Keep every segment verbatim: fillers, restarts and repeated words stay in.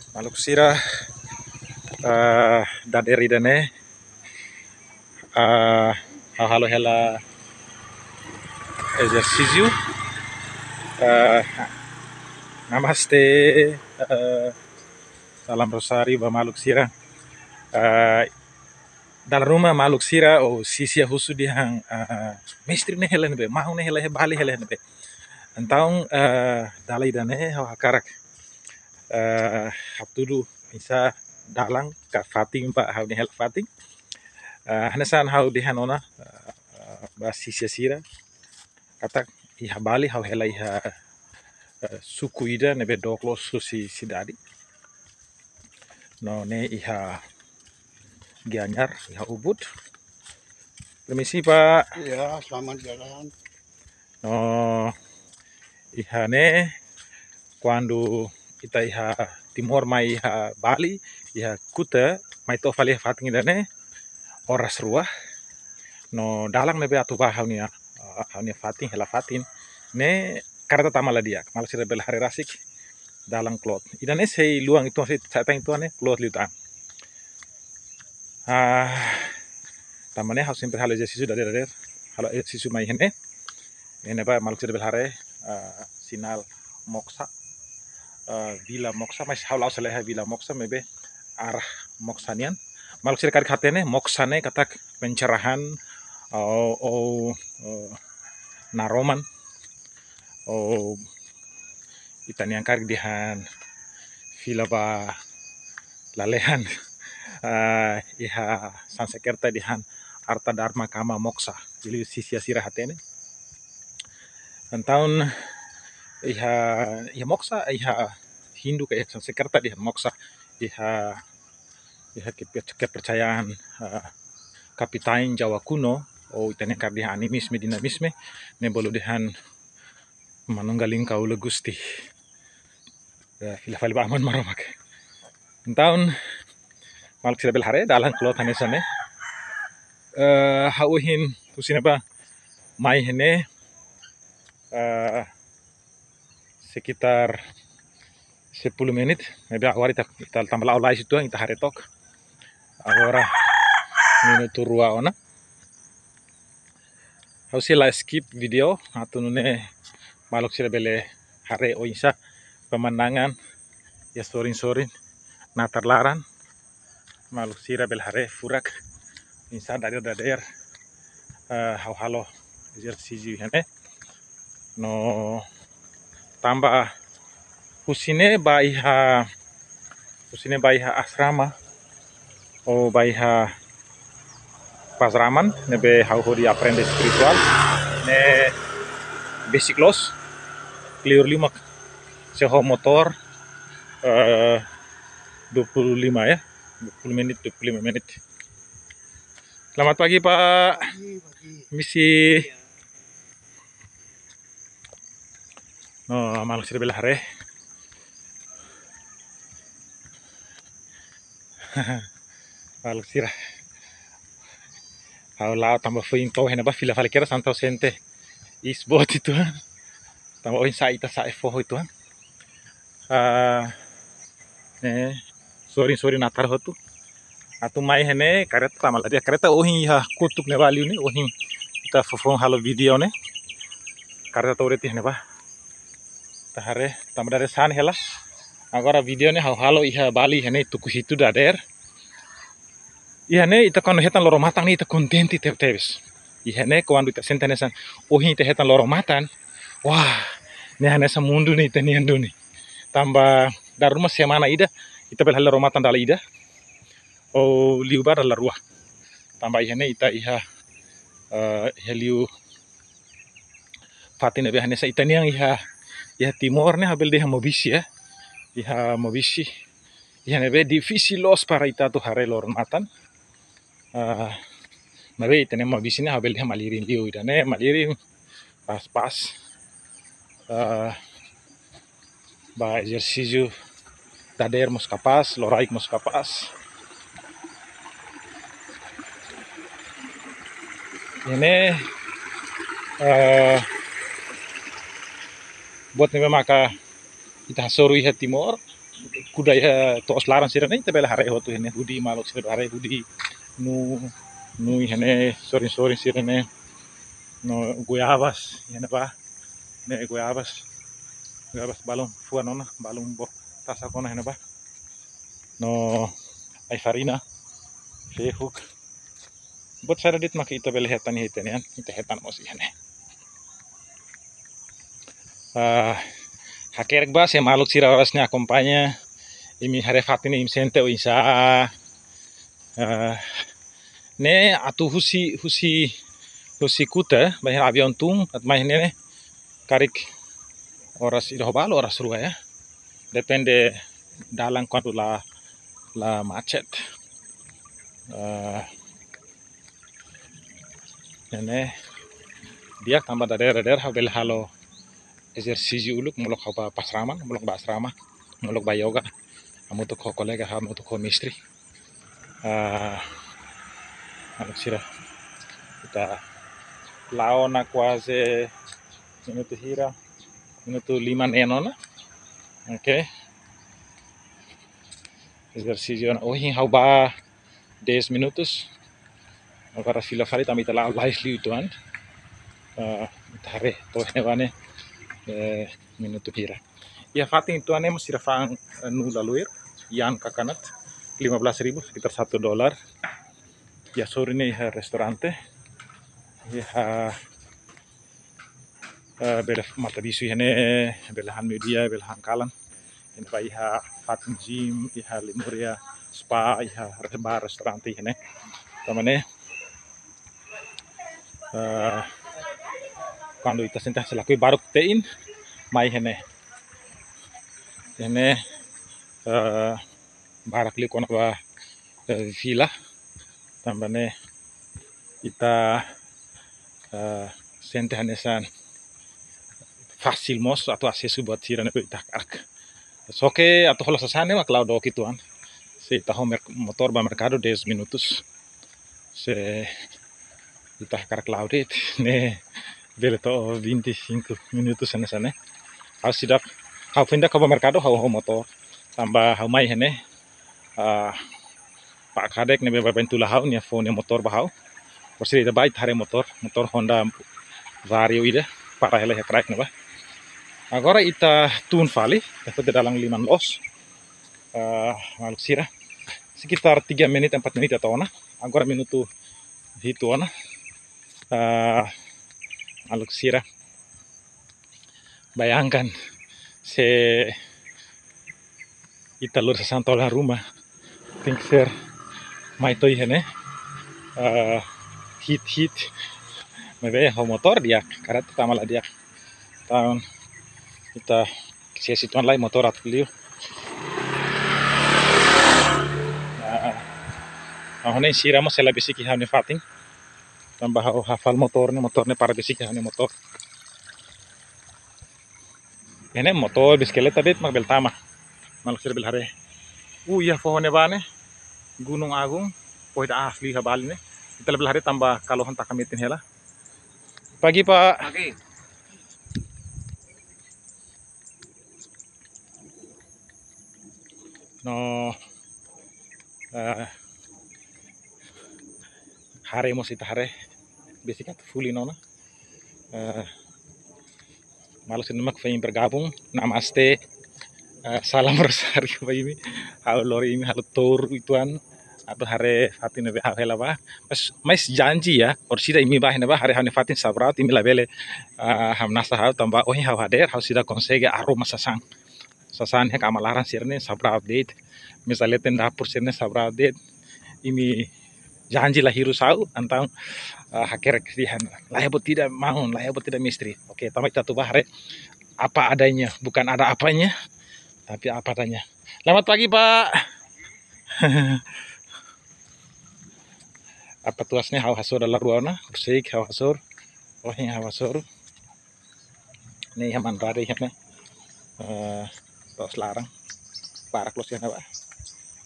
Maluk sira, eh, dadeer ida-ne'e, eh, ha'u halo hela ezersísiu. Eh, namaste, eh, salam rozáriu ba maluk sira. Eh, dala ruma maluk sira ou sira husu dehan, eh, mestre ne'e hela iha ne'ebé, maun ne'e hela iha Bali, hela iha ne'ebé. Entaun, eh, dala ida-ne'e ha'u hakarak, eh, hatudu oinsá dalan ka fatin ba ha'u-nia hela fatin. Eh, hanesan ha'u dehan ona, eh, ba sira sira katak iha Bali ha'u hela iha, eh, suku ida ne'ebé dook loos husi sidade. No ne'e iha Gianyar, iha Ubud. Permisi, Pak. Iya, selamat jalan. No iha ne'e, kuandu ita iha Timor mai iha Bali, iha Kuta, mai to'o fali iha fatin ida-ne'e, oras rua. No dalan ne'ebé atu ba ha'u-nia, eh, ha'u-nia fatin, hela fatin ne'e kareta tama la di'ak. Maluk sira bele haree rasik, dalan kloot. Ida-ne'e sei luan uitoan, sei sa'e tan uitoan ne'e kloot liután. Ah, tanba ne'e ha'u sempre halo ezersísiu dadeer-dadeer, halo ezersísiu mai iha ne'e. Iha ne'ebá maluk sira bele haree, ah, sinál Moksha, ah, Vila Moksha, mas ha'u la'ós hela iha Vila Moksha, maibé arah Moksha nian. Maluk sira karik hatene, Moksha ne'e katak pencerahan, ou, ou, eh, naroman, ou ita-nian karik dehan fila ba lalehan, eh, iha Sansekerta dehan Arta Dharma Kama Moksha. Jadi sira sira hatene. Entaun iha, iha Moksha, iha Hindu ka iha Sansekerta dehan Moksha, iha, iha keper-, kepercayaan, eh, kapitaun Jawa kuno, ou ita-nian karik dehan animisme, dinamisme, ne'e bolu dehan Manunggaling Kaula Gusti. Ya, fila fali ba Aman Maromak. Entaun maluk sira bele haree, dalan kloot hanesan ne'e. Eh, ha'u ohin husi ne'ebá mai iha ne'e, eh, sekitar sepuluh menit, maibé agora ita, ita tanba la'o lais uitoan, ita haree took. Agora minutu rua ona. Ha'u sei la skip vídeo, atu nune'e maluk sira bele haree oinsá pemandangan iha sorin-sorin natar laran. Maluk sira bele haree furak oinsá dadeer-dadeer, eh, ha'u halo ezersísiu iha ne'e. No tanba husi ne'e ba iha, husi ne'e ba iha asrama, ou ba iha Pasraman, ne'ebé ha'u hodi aprende espirituál, ne'e besik loos, kleur liu mak, se ho motór, eh, dua puluh lima ya, dua puluh menit, dua puluh lima menit. Selamat pagi, Pak. Pagi, pagi. Misi. No, maluk sira bele haree. Maluk sira. Ha'u la'o tanba foin to'o iha ne'ebá fila fali, kera santal sente. Is boti tuan. Tanba oinsá ita sa'e foho uitoan. Ah, eh, sorin-sorin natar hotu. Atu mai iha ne'e kareta tama la di'ak, kareta ohin iha kotuk ne'ebá liu ne'e, ohin ita foufoun halo vídeo ne'e. Kareta to'o de'it iha ne'ebá. Ita haree, tanba dadeer-saan hela. Agora vídeo ne'e ha'u halo iha Bali, iha ne'e tuku hitu dadeer. Iha ne'e ita kuandu hetan loro-matan ne'e ita kontente tebetebes. Iha ne'e kuandu ita sente hanesan ohin ita hetan loro-matan. Wah, ne'e hanesan mundu ne'e ita-nian duni. Tanba dala ruma semana ida, ita bele halo loro-matan dala ida. Ou liubá dala rua. Tanba iha ne'e ita iha, eh, iha liu fatin ne'ebé hanesan ita-nian iha, iha Timor ne'e ha'u bele dehan mabisi ya. Iha mabisi. Iha ne'ebé difisil loos para ita atu haree loro-matan. Ah, maibé ita-nia mabisi ne'e ha'u bele dehan malirin liu, ida-ne'e malirin pas-pas. Ah, ba ezersísiu dadeer mós kapás, loraik mós kapás. Iha ne'e, eh, buat ne'ebé maka ita hasoru iha Timor, kuda iha to'os laran sira-ne'e, ita bele haree hotu iha ne'e, hudi, maluk sira haree hudi, nu, nu iha ne'e, sorin-sorin sira-ne'e, no goiabas iha ne'ebá, ne'e goiabas, goiabas balun fuan ona, balun boot tasak ona iha ne'ebá. No ai-farina, fehuk. Buat saida de'it mak ita bele hetan iha ita-nian, ita hetan mós iha ne'e. Ah, hakerek ba se maluk sira oras ne'e akompaña, imi haree fatin ne'e imi sente oinsá. Ah, ne'e atu husi, husi, husi Kuta, ba iha aviaun tun, atu mai ne'e, karik oras ida ho balu, oras rua ya. Depende dalan kuandu la, la macet. Eh, ne'e di'ak tanba dadeer-dadeer ha'u bele halo ezersísiu uluk, molok ha'u ba asrama, molok ba asrama, molok ba yoga. Hamutuk ho kolega, hamutuk ho mestre. Eh, anu sira. Ita la'o ona kuaze minutu hira, minutu lima neen ona. Oke. Ezersísiu ona. Ohin ha'u ba dez minutus. Agora fila fali tanba ita la'o lais liu uitoan. Eh, ita haree to'o iha ne'ebá ne'e, eh, minutu hira. Iha fatin uitoan ne'e mós sira fa'an, eh, nu laloer, ian kakanat, lima belas ribu, sekitar satu dolar. Iha sorin ne'e iha restaurante. Iha eh, bele matabixu iha ne'e, bele han meiudia, bele han kalan. Iha ne'ebá iha fatin gym, iha Lemuria spa, iha re-, bar, restaurante iha ne'e. Tanba ne'e, eh, kuandu ita sente selaku baruk te'in, mai iha ne'e. Iha ne'e, eh, barak liu kona-ba, eh, fila. Tanba ne'e ita, eh, sente hanesan fasil mós atu asesu buat sira ne'ebé ita hakarak. Só ke atu hola sasán ne'e mak la'o dook uitoan. Se ita ho mer-, motór ba merkadu dez minutus. Se ita hakarak la'o de'it ne'e bele to'o vinte e cinco minutos hanesan ne'e. Ha'u seidauk, ha'u foin ida ka ba merkadu ha'u ho motór. Tanba ha'u mai iha ne'e, ah, pak kadeak ne'ebé baibain tula ha'u, nia fó nia motór ba ha'u. Orsida ita bá ita haree motór, motór Honda Vario ida, para hela iha kraik ne'ebá. Agora ita tun fali, ita foti dalan liman loos. Ah, maluk sira. Sekitar tiga menit, empat menit ita to'o ona. Agora minutu hitu ona. Ah, maluk sira. Bayangkan se ita lori sasán to'o laran ruma. Tenke ser mai to'o iha ne'e. Ah, hit, hit. Maibé ho motór di'ak, kareta tama la di'ak. Entaun ita sei situan lai motór atu liu. Ah, ah, ne'e sira mós sei la besik iha ha'u-nia fatin. Tanba ha'u hafal motór ne'e, motór ne'e para besik iha ha'u-nia motór. Iha ne'e motór, bisikleta de'it mak bele tama. Maluk sira bele haree. Uh, iha foho ne'ebá ne'e, Gunung Agung, foho ida asli iha Bali ne'e. Ita labele haree tanba kalohan taka metin hela. Pagi, Pak. Pagi. No, eh, haree mós ita haree, besik atu fulin ona. Eh, maluk sira ne'ebé mak foin bergabung, namaste, eh, salam rosario ba imi, ha'u lori imi halo tour uitoan, atu haree fatin ne'ebé ha'u hela bá. Mas, mas janji ya, orsida imi bá iha ne'ebá haree ha'u-nia fatin sabraut, imi labele, eh, hamnasa ha'u tanba ohin ha'u hadeer, ha'u seidauk konsege arruma sasán. Sasán iha kama laran sira-ne'e sabraut de'it. Meza leten dapur sira-ne'e sabraut de'it. Imi janji la hirus ha'u, entaun, eh, hakerek dehan. La iha buat ida maun, la iha buat ida mestre. Oke, tanba ita atu bá haree apa adanya, bukan ada apanya, tapi apa adanya. Selamat pagi, Pak. Apa tuas ne'e ha'u hasoru dala rua ona, bersih ha'u hasoru. Ohin ha'u hasoru. Ne'e iha manrade iha ne'e. Eh, to'os laran. Barak loos iha ne'ebá.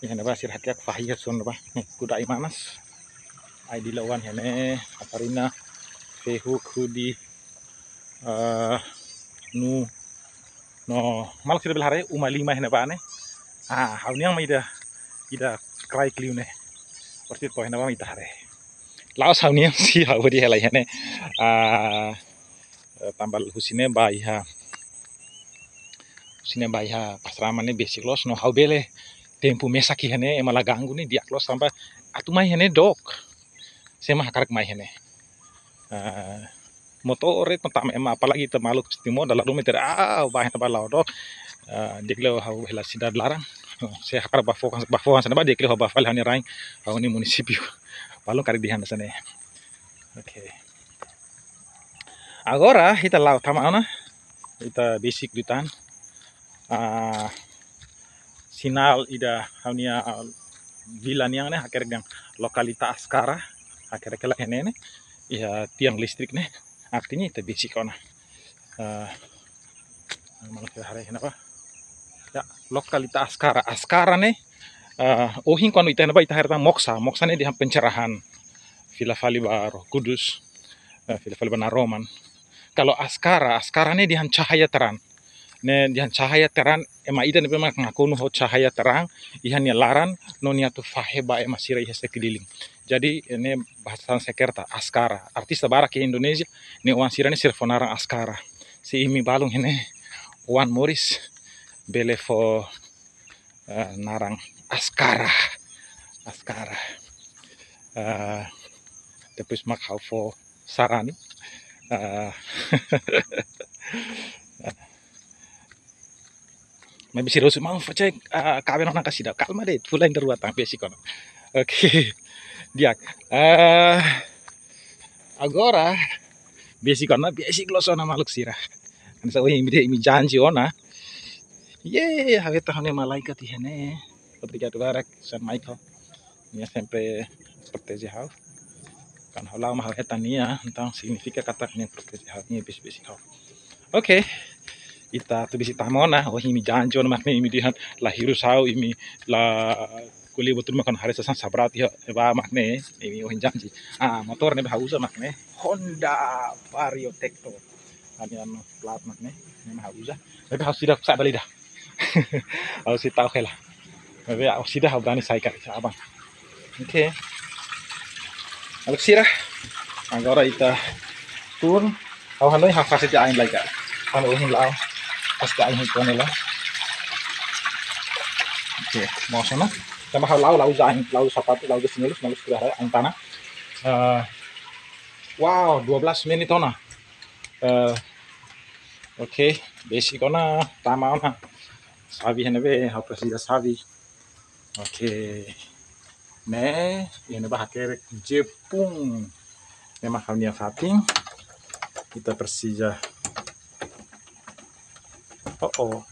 Iha ne'ebá sira hakiak fahi hasoru ne'ebá. Ne'e kuda ai-manas. Ai-dila oan iha ne'e, ai-farina, fehuk, hudi, eh, nu. No, maluk sira bele haree uma lima iha ne'ebá ne'e. Ah, ha'u-nian mak ida, ida kraik liu ne'e. Berarti to'o iha ne'ebá mak ita haree. La'ós ha'u-nian sih, ha'u hodi hela iha ne'e. Ah, eh, tanba husi ne'e ba iha, husi ne'e ba iha Pasar Aman ne'e besik loos no ha'u bele tempu mesak iha ne'e, ema la ganggu ne'e di'ak loos tanba atu mai iha ne'e dook. Sé mak hakarak mai iha ne'e. Eh, motór mak tama ema, apalagi ita maluk Timor dala ruma ita, ah, ba iha ne'ebá la'o dook. Eh, di'ak liu ha'u hela sidade laran. Sé hakarak bá fó hanesan, bá fó hanesan ne'ebá di'ak liu ha'u bá fali ha'u-nia rain, ha'u-nia munisípiu. Balun karik dehan hanesan ne'e. Oke. Agora ita la'o tama ona, ita besik liután. Ah, sinál ida ha'u-nia vila nian ne'e hakerek dehan lokalita Askara, hakerek hela iha ne'e ne'e, iha tiang listrik ne'e, artinya ita besik ona. Ah, mana kita haree iha ne'ebá? Ya, lokalita Askara. Askara ne'e, eh, ohin kuandu ita iha ne'ebá ita haree tan Moksa. Moksa ne'e dehan pencerahan. Fila fali ba Roh Kudus, eh, fila fali ba naroman. Kalau Askara, Askara ne'e dehan cahaya terang. Ne'e dehan cahaya terang, ema ida ne'ebé mak nakonu ho cahaya terang iha nia laran, no nia atu fahe ba ema sira iha sekeliling. Jadi, ne'e bahasa Sanskerta, Askara. Artis barak iha Indonézia, ne'e oan sira ne'e sira fó naran Askara. Se imi balun iha ne'e, oan moris, bele fó, eh, naran Askara. Askara. Eh, depois mak ha'u fó sarani. Eh, maibé sira husu, "Maun, fó cek, eh, kaben ona ka seidauk?" Kalma de'it, fulan ida rua tan besik ona. Oke. Di'ak. Eh, agora besik ona, besik loos ona maluk sira. Hanesan ohin imi dehan imi janji ona. Ye, ha'u hetan ha'u-nia malaikat iha ne'e. Obrigadu barak, San Michael. Nia sempre proteje ha'u. Kuandu ha'u la'o mak ha'u hetan nia, entaun signifika katak nia proteje ha'u, nia besik-besik ha'u. Oke. Ita atu besik tama ona, ohin imi janji ona mak ne'e, imi dehan la hirus ha'u, imi la ko'alia buat ruma kuandu haree sasán sabraut iha ne'ebá mak ne'e, imi ohin janji. Ah, motór ne'ebé ha'u uza mak ne'e, Honda Vario Tector. Ha'u-nia anu plat mak ne'e, ne'e mak ha'u uza. Tapi ha'u seidauk sa'e dala ida. Ha'u sei ta'uk hela. Maibé ha'u seidauk, ha'u brani sai karik, aban. Oke. Maluk sira, agora ita tun. Ha'u hanoin ha'u fase tiha ain lai karik. Ha'u ohin la'o, fase tiha ain hotu ona lai. Oke, moos ona. Tanba ha'u la'o, la uza ain, la uza sapatu, la uza xinelus, maluk sira haree ain tanah. Eh, wow, dua belas menit ona. Eh, oke, besik ona, tama ona. Xave iha ne'ebé, ha'u presiza xave. Oke. Ne'e, iha ne'ebá hakerek Jepun. Ne'e mak ha'u-nia fatin. Ita presiza. Oh, oh.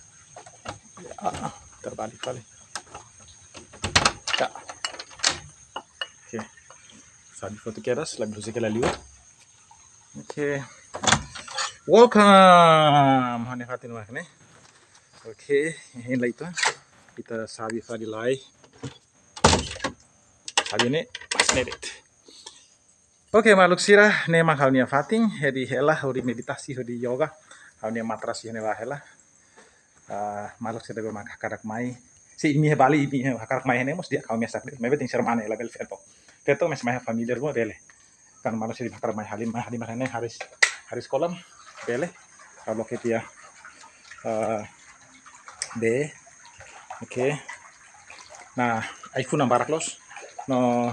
Ah, terbalik kali. Ya. Oke. Xave foti kedas, labele husik hela liur. Oke. Welcome. Ha'u-nia fatin mak ne'e. Oke, iha ne'e lai ita. Ita xave fali lai. Xave ne'e, pas ne'e de'it. Oke, maluk sira, ne'e mak ha'u-nia fatin, hodi hela, hodi meditasi, hodi yoga. Ha'u-nia matras iha ne'ebá hela. Ah, maluk sira ne'ebé mak hakarak mai. Se imi iha Bali, imi hakarak mai iha ne'e mós di'ak, ha'u mesak de'it. Maibé tenke ser mane, labele feto. Feto mesak mai iha família ruma bele. Kan maluk sira hakarak mai halimar, mai halimar iha ne'e hariis, hariis kolam, bele. Ha'u loke tiha, eh, bee. Oke. Nah, ai-funan barak loos. No,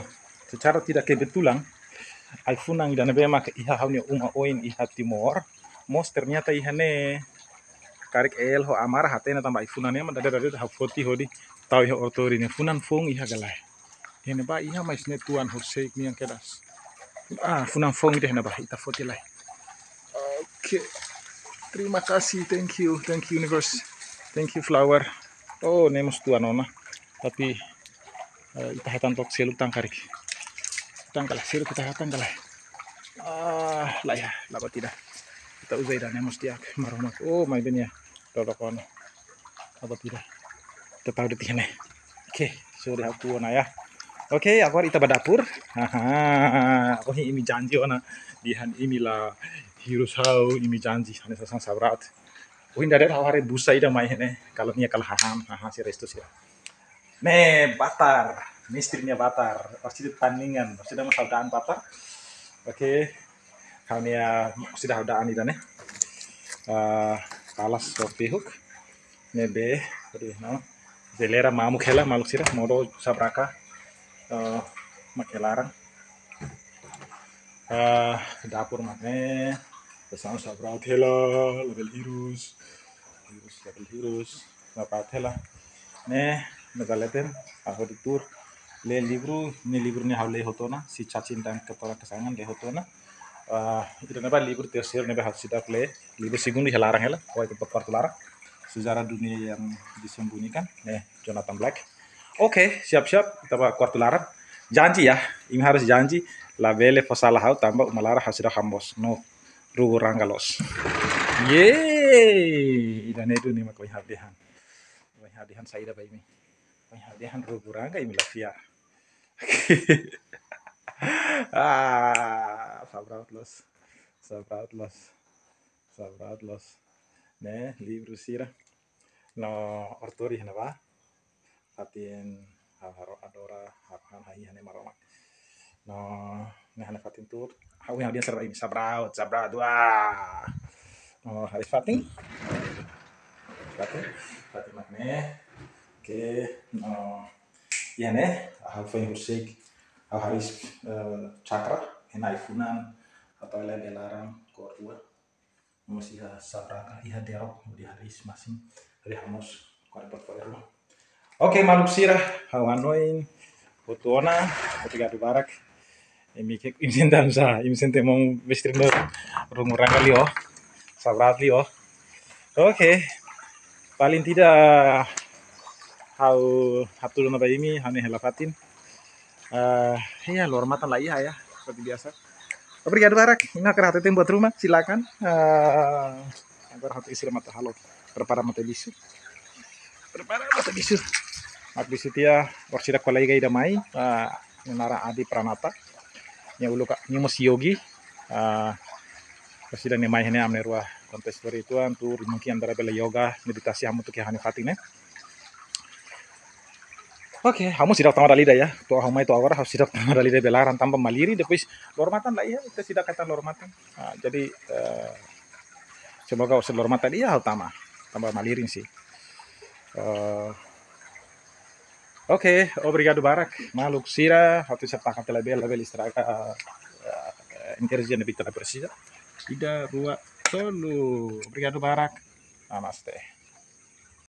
secara tidak kebetulan, ai-funan ida ne'ebé mak iha ha'u-nia uma oin iha Timor, mós ternyata iha ne'e. Karik El ho Amara hatene tanba ai-funan ne'e mak dadeer-dadeer ha'u foti hodi tau iha oratóriu ne'e. Funan foun iha ka lae? Iha ne'ebá iha, mais ne'e tuan horiseik nian kedas. Ah, funan foun ida iha ne'ebá, ita foti lai. Oke. Terima kasih, thank you, thank you universe. Thank you flower. Oh, ne'e mós tuan ona. Tapi, eh, ita hetan took seluk tan karik. Tan ka lae, seluk ita hetan ka lae. Ah, la iha, la buat ida. Ita uza ida ne'e mós di'ak, Maromak. Oh, maibé nia. Lolok ona. La buat ida. Ita tau de'it iha ne'e. Oke, sorry ha'u kuo ona ya. Oke, agora ita ba dapur. Haha, ohin imi janji ona. Dehan imi la hirus ha'u, imi janji. Hanesan sasán sabraut. Ohin dadeer ha'u haree busa ida mai iha ne'e. Kalau nia kala hahán, hahán sira restu sira. Ne'e batar, mestre nia batar. Orsida tandingan, orsida mós ha'u da'an batar. Oke, ha'u-nia, orsida ha'u da'an ida-ne'e. Ah, talas ho fehuk. Ne'ebé, aduh, no. Jeleira mamuk hela, maluk sira, modo sabraka. Eh, mak iha laran. Eh, dapur mak ne'e, pesan sabraut hela, labele hirus. Hirus, labele hirus. Sabraut hela. Ne'e, mezaleten, ha'u hodi tuur. Lee livru, ne'e livru ne'e ha'u lee hotu ona, Si Cacing dan Keterangan Kesangan, lee hotu ona. Eh, ida-ne'ebá livru terseiru ne'ebé ha'u seidauk lee, livru segundu iha laran hela, ho ita ba kuartu laran. Sejarah Dunia yang Disembunyikan, ne'e, Jonathan Black. Oke, siap-siap, ita ba kuartu laran. Janji ya, imi harus janji, labele fó sala ha'u tanba uma laran ha'u seidauk hamoos. No, rugu rangga loos. Yeay, ida-ne'e duni mak ohin ha'u dehan. Ohin ha'u dehan saida ba imi. Ohin ha'u dehan rugu rangga imi la fiar. Ah, sabraut loos. Sabraut loos. Sabraut loos. Ne'e, livru sira. No, ortori hena ba. Fatin ha'u halo adora, ha'u han hahi hane Maromak. No, ne'e hane fatin tuur. Ha'u yang dia serba ini, sabraut, sabraut, wah. No, hariis fatin. Fatin, fatin mak ne'e. Oke, no, iha ne'e, ha'u foin husik, ha'u hariis, eh, cakra, hena ai-funan, atu lee bee laran, kór rua. Mós iha sabraka, iha derok, hodi hariis masin, hodi hamoos, kór rua, kór rua. Oke, maluk sira, ha'u hanoin, hotu ona, obrigadu barak. Imi ke, imi sente oinsá, imi sente maun mestre no rugu rangga liu, sabraut liu. Oke. Paling tidak ha'u hatudu ona ba imi, ha'u-nia hela fatin. Eh, ya, loro-matan la iha ya, seperti biasa. Obrigadu barak. Imi hakarak hateten buat rumah, silakan. Eh, agora ha'u atu isir mata halo. Prepara mate bisu. Prepara mate bisu. Mak bisu tiha, orsida kolega ida mai, eh, nia naran Adi Pranata. Nia uluk, nia mós yogi. Eh, orsida nia mai iha ne'e ami na'in-rua konta istória uitoan, tuur mungkin antara bele yoga, meditasi hamutuk iha ha'u-nia fatin ne'e. Oke, ha'u mós seidauk tama dala ida ya. To'o ha'u mai to'o agora ha'u seidauk tama dala ida bee laran tanba malirin, depois loro-matan la iha, ita seidauk katan loro-matan. Ah, jadi, eh, semoga orsida loro-matan iha ha'u tama. Tanba malirin sih. Eh, oke, obrigadu barak. Maluk sira, ha'u atu isar tahan tiha labele, labele estraga, eh, enerjia ne'ebé ita la presiza. Ida, rua, tolu. Obrigadu barak. Namaste.